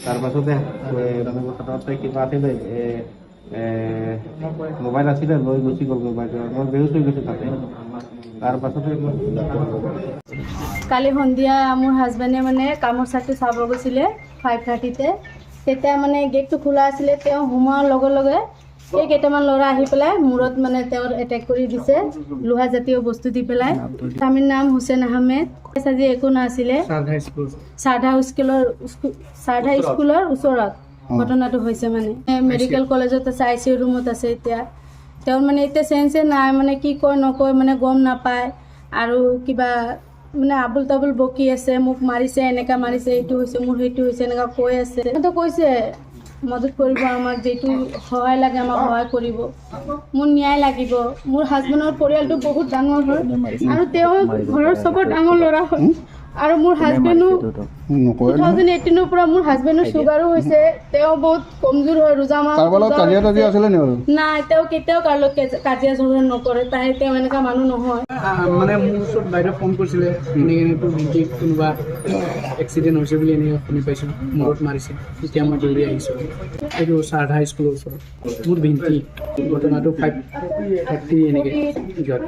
তাৰপাছতে মোৰ হাততে কিবা আছিলে, মোবাইল আছিলে, লৈ গুচি গ'ল মোবাইলটো। মই বেহুচ হৈ গৈছোঁ তাতে। তাৰপাছতে মই কালি সন্ধিয়া মোৰ হাজবেণ্ডে মানে কামৰ চাইটটো চাব গৈছিলে 5:30তে। তেতিয়া মানে গেটটো খোলা আছিলে। তেওঁ সোমোৱাৰ লগে লগে এই কেইটামান ল'ৰা আহি পেলাই মূৰত মানে তেওঁৰ এটেক কৰি দিছে, লোহা জাতীয় বস্তু দি পেলাই। স্বামীৰ নাম হুছেইন আহমেদ। আজি একো নাছিলে। সাৰধা স্কুলৰ ওচৰত ঘটনাটো হৈছে। মানে মেডিকেল কলেজত আছে, ICU ৰুমত আছে এতিয়া। তেওঁৰ মানে এতিয়া চেঞ্চে নাই, মানে কি কয় নকয় মানে গম নাপায় আৰু কিবা মানে আবুল তাবুল বকি আছে, মোক মাৰিছে, এনেকা মাৰিছে, এইটো হৈছে মোৰ, সেইটো হৈছে, এনেকা কৈ আছে। তো কৈছে মদত কৰিব আমাক, যিটো সহায় লাগে আমাক সহায় কৰিব। মোৰ ন্যায় লাগিব। মোৰ হাজবেণ্ডৰ পৰিয়ালটো বহুত ডাঙৰ হয় আৰু তেওঁ ঘৰৰ চবৰ ডাঙৰ ল'ৰা হয়। আৰু মোৰ হাজবেণ্ডো 2018ৰ পৰা মোৰ হাজবেণ্ডৰ চুগাৰো হৈছে। তেওঁ বহুত কমজোৰ হয়, ৰোজা মাহ কাৰোবাৰ লগত কাজিয়া তাজিয়া আছিলে নি বাৰু? নাই, তেওঁ কেতিয়াও কাৰো লগত কাজিয়া ঝগৰা নকৰে। তেওঁ এনেকুৱা মানুহ নহয়। মানে মোৰ ওচৰত বাইদেউ ফোন কৰিছিলে, এনেকৈ এনেকৈ তোৰ ভণ্টিক কোনোবা এক্সিডেণ্ট হৈছে বুলি এনেকৈ শুনি পাইছোঁ, মূৰত মাৰিছে। তেতিয়া মই দৌৰি আহিছোঁ। এইটো সাৰধা স্কুলৰ ওচৰত মোৰ ভণ্টি। ঘটনাটো 5:30 এনেকৈ যোৱাত।